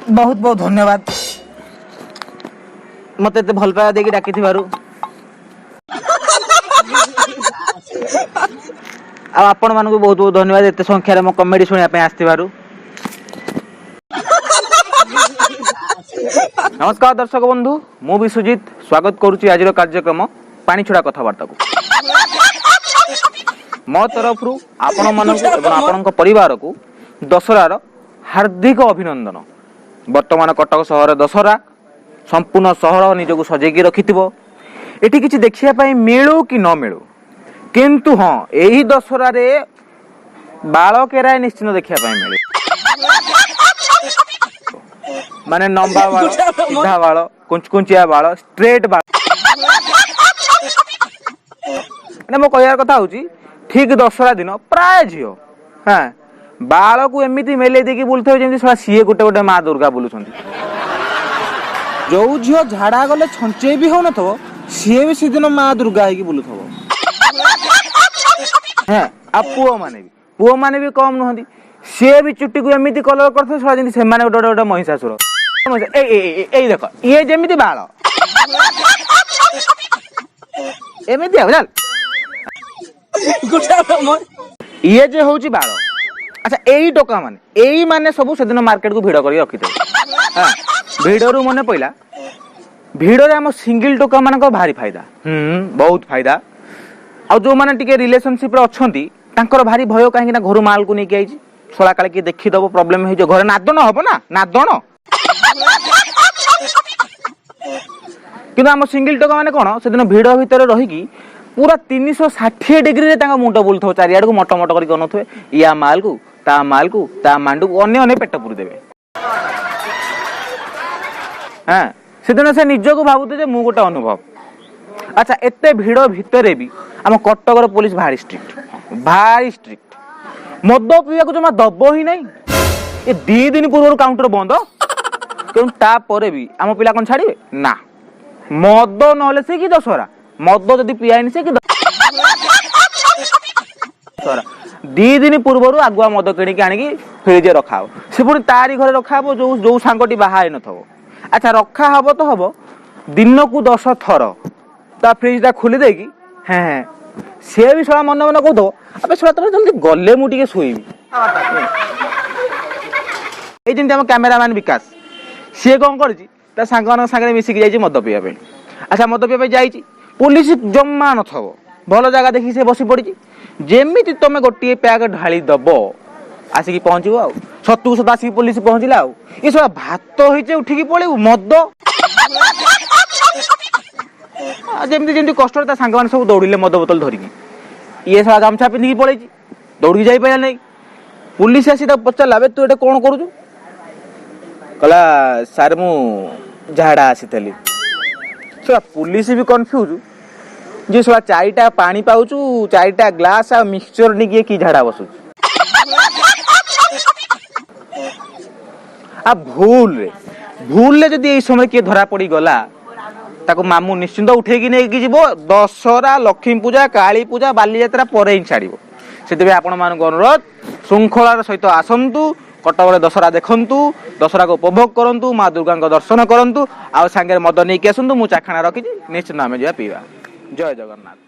ବହୁତ ବହୁତ ଧନ୍ୟବାଦ ମତେ ଏତେ ଭଲ ପାଇବା ଦେଇକି ଡାକିଥିବାରୁ। ଆଉ ଆପଣମାନଙ୍କୁ ବହୁତ ବହୁତ ଧନ୍ୟବାଦ ଏତେ ସଂଖ୍ୟାରେ ମୋ କମେଡି ଶୁଣିବା ପାଇଁ ଆସିଥିବାରୁ। ନମସ୍କାର ଦର୍ଶକ ବନ୍ଧୁ, ମୁଁ ବିଶ୍ୱଜିତ ସ୍ୱାଗତ କରୁଛି ଆଜିର କାର୍ଯ୍ୟକ୍ରମ ପାଣି ଛଡ଼ା କଥାବାର୍ତ୍ତାକୁ। ମୋ ତରଫରୁ ଆପଣମାନଙ୍କୁ ଏବଂ ଆପଣଙ୍କ ପରିବାରକୁ ଦଶହରାର ହାର୍ଦ୍ଦିକ ଅଭିନନ୍ଦନ। ବର୍ତ୍ତମାନ କଟକ ସହର ଦଶହରା, ସମ୍ପୂର୍ଣ୍ଣ ସହର ନିଜକୁ ସଜେଇକି ରଖିଥିବ। ଏଠି କିଛି ଦେଖିବା ପାଇଁ ମିଳୁ କି ନ ମିଳୁ, କିନ୍ତୁ ହଁ, ଏହି ଦଶହରାରେ ବାଳ କେରାଏ ନିଶ୍ଚିନ୍ତ ଦେଖିବା ପାଇଁ ମିଳେ। ମାନେ ଲମ୍ବା ବାଳ, ସିଧା ବାଳ, କୁଞ୍ଚକୁଞ୍ଚିଆ ବାଳ, ଷ୍ଟ୍ରେଟ୍ ବାଳ। ମାନେ ମୋ କହିବାର କଥା ହଉଛି, ଠିକ ଦଶହରା ଦିନ ପ୍ରାୟ ଝିଅ ହଁ ବାଳକୁ ଏମିତି ମେଲେଇ ଦେଇକି ବୁଲୁଥିବେ ଯେମିତି ଶଳା ସିଏ ଗୋଟେ ଗୋଟେ ମା ଦୁର୍ଗା ବୁଲୁଛନ୍ତି। ଯୋଉ ଝିଅ ଝାଡା ଗଲେ ଛଞ୍ଚେଇ ବି ହଉନଥିବ, ସିଏ ବି ସେଦିନ ମା ଦୁର୍ଗା ହେଇକି ବୁଲୁଥିବ। ହଁ, ଆଉ ପୁଅ ମାନେ ବି କମ ନୁହନ୍ତି। ସିଏ ବି ଚୁଟିକୁ ଏମିତି କଲର କରିଥିବେ ଶଳା ଯେମିତି ସେମାନେ ଗୋଟେ ଗୋଟେ ଗୋଟେ ମହିଷାସୁର। ଏଇ ଏଇ ଏଇ, ଏଇ ଦେଖ, ଇଏ ଯେମିତି ବାଳ ଏମିତି ଆଉ ଜାଣ, ଇଏ ଯେ ହଉଛି ବାଳ। ଆଚ୍ଛା, ଏଇ ଟୋକା ମାନେ ଏଇ ମାନେ ସବୁ ସେଦିନ ମାର୍କେଟକୁ ଭିଡ କରିକି ରଖିଥିବେ। ହଁ, ଭିଡରୁ ମନେ ପଇଲା, ଭିଡରେ ଆମ ସିଙ୍ଗଲ ଟୋକା ମାନଙ୍କ ଭାରି ଫାଇଦା, ବହୁତ ଫାଇଦା। ଆଉ ଯୋଉମାନେ ଟିକେ ରିଲେସନସିପରେ ଅଛନ୍ତି ତାଙ୍କର ଭାରି ଭୟ, କାହିଁକି ନା ଘରୁ ମାଲକୁ ନେଇକି ଆଇଛି, ଶଳା କାଳେ କିଏ ଦେଖିଦବ, ପ୍ରୋବ୍ଲେମ ହେଇଯିବ, ଘରେ ନାଦନ ହବ ନା ନାଦନ। କିନ୍ତୁ ଆମ ସିଙ୍ଗଲ ଟୋକା ମାନେ କଣ ସେଦିନ ଭିଡ ଭିତରେ ରହିକି ପୁରା 360 ଡିଗ୍ରୀରେ ତାଙ୍କ ମୁଣ୍ଡ ବୁଲୁଥିବ, ଚାରିଆଡକୁ ମଟ ମଟ କରିକି ଅନଉଥିବେ, ୟା ମାଲକୁ ତା ମାଲକୁ ତା ମାଣ୍ଡୁକୁ ଅନ୍ୟ ଅନ୍ୟ ପେଟ ପୁରି ଦେବେ। ହଁ, ସେଦିନ ସେ ନିଜକୁ ଭାବୁଥିବେ ଯେ ମୁଁ ଗୋଟେ ଅନୁଭବ। ଆଚ୍ଛା, ଏତେ ଭିଡ ଭିତରେ ବି ଆମ କଟକର ପୋଲିସ ଭାରି ଷ୍ଟ୍ରିକ୍ଟ, ଭାରି ଷ୍ଟ୍ରିକ୍ଟ। ମଦ ପିଇବାକୁ ଜମା ଦବ ହିଁ ନାହିଁ। ଏ 2 ଦିନ ପୂର୍ବରୁ କାଉଣ୍ଟର ବନ୍ଦ, କିନ୍ତୁ ତାପରେ ବି ଆମ ପିଲା କଣ ଛାଡିବେ ନା? ମଦ ନହେଲେ ସେ କି ଦଶହରା, ମଦ ଯଦି ପିଆଇନି ସେ କି ଦଶହରା। 2 ଦିନ ପୂର୍ବରୁ ଆଗୁଆ ମଦ କିଣିକି ଆଣିକି ଫ୍ରିଜରେ ରଖାହବ, ସେ ପୁଣି ତାରି ଘରେ ରଖାହବ ଯୋଉ ଯୋଉ ସାଙ୍ଗଟି ବାହା ହେଇନଥିବ। ଆଚ୍ଛା, ରଖା ହବ ତ ହବ, ଦିନକୁ 10 ଥର ତା ଫ୍ରିଜଟା ଖୋଲି ଦେଇକି ହେଁ ହେଁ ସିଏ ବି ଶଳା ମନେ ମନେ କହୁଥିବ, ଆବେ ଶଳା ତମେ ଜଲ୍ଦି ଗଲେ ମୁଁ ଟିକେ ଶୋଇବି। ଏଇ ଯେମିତି ଆମ କ୍ୟାମେରାମ୍ୟାନ ବିକାଶ, ସିଏ କଣ କରିଛି, ତା ସାଙ୍ଗମାନଙ୍କ ସାଙ୍ଗରେ ମିଶିକି ଯାଇଛି ମଦ ପିଇବା ପାଇଁ। ଆଚ୍ଛା, ମଦ ପିଇବା ପାଇଁ ଯାଇଛି, ପୋଲିସ ଜମା ନଥିବ, ଭଲ ଜାଗା ଦେଖିକି ସେ ବସି ପଡିଛି। ଯେମିତି ତମେ ଗୋଟିଏ ପ୍ୟାକ୍ ଢାଳି ଦବ ଆସିକି ପହଞ୍ଚିବ, ଆଉ ସତକୁ ସତ ଆସିକି ପୋଲିସ ପହଞ୍ଚିଲା। ଆଉ ଏ ଶଳା ଭାତ ହେଇছে ଉଠିକି ପଳେଇବୁ ମଦ। ଯେମିତି ଯେମିତି କଷ୍ଟରେ ତା ସାଙ୍ଗମାନେ ସବୁ ଦୌଡ଼ିଲେ ମଦ ବୋତଲ ଧରିକି, ଇଏ ଶଳା ଗାମୁଛା ପିନ୍ଧିକି ପଳେଇଛି, ଦୌଡ଼ିକି ଯାଇପାରିଲା ନାହିଁ। ପୋଲିସ ଆସି ତାକୁ ପଚାରିଲା, ଆବେ ତୁ ଏଟା କଣ କରୁଛୁ? କହିଲା, ସାର୍ ମୁଁ ଝାଡା ଆସିଥିଲି। ଶଳା ପୋଲିସ ବି କନଫ୍ୟୁଜ ଯେ ଶଳା 4ଟା ପାଣି ପାଉଛୁ, 4ଟା ଗ୍ଲାସ ଆଉ ମିକ୍ସଚର ନେଇକି କି ଝାଡା ବସୁଛୁ। ଆଉ ଭୁଲରେ ଭୁଲରେ ଯଦି ଏଇ ସମୟରେ କିଏ ଧରା ପଡିଗଲା, ତାକୁ ମାମୁଁ ନିଶ୍ଚିନ୍ତ ଉଠେଇକି ନେଇକି ଯିବ। ଦଶହରା, ଲକ୍ଷ୍ମୀ ପୂଜା, କାଳୀ ପୂଜା, ବାଲିଯାତ୍ରା ପରେ ହିଁ ଛାଡିବ। ସେଥିପାଇଁ ଆପଣମାନଙ୍କୁ ଅନୁରୋଧ, ଶୃଙ୍ଖଳାର ସହିତ ଆସନ୍ତୁ, କଟକରେ ଦଶହରା ଦେଖନ୍ତୁ, ଦଶହରାକୁ ଉପଭୋଗ କରନ୍ତୁ, ମା ଦୁର୍ଗାଙ୍କ ଦର୍ଶନ କରନ୍ତୁ, ଆଉ ସାଙ୍ଗରେ ମଦ ନେଇକି ଆସନ୍ତୁ। ମୁଁ ଚାଖଣା ରଖିଛି, ନିଶ୍ଚିନ୍ତ ଆମେ ଯିବା ପିଇବା। ଜୟ ଜଗନ୍ନାଥ।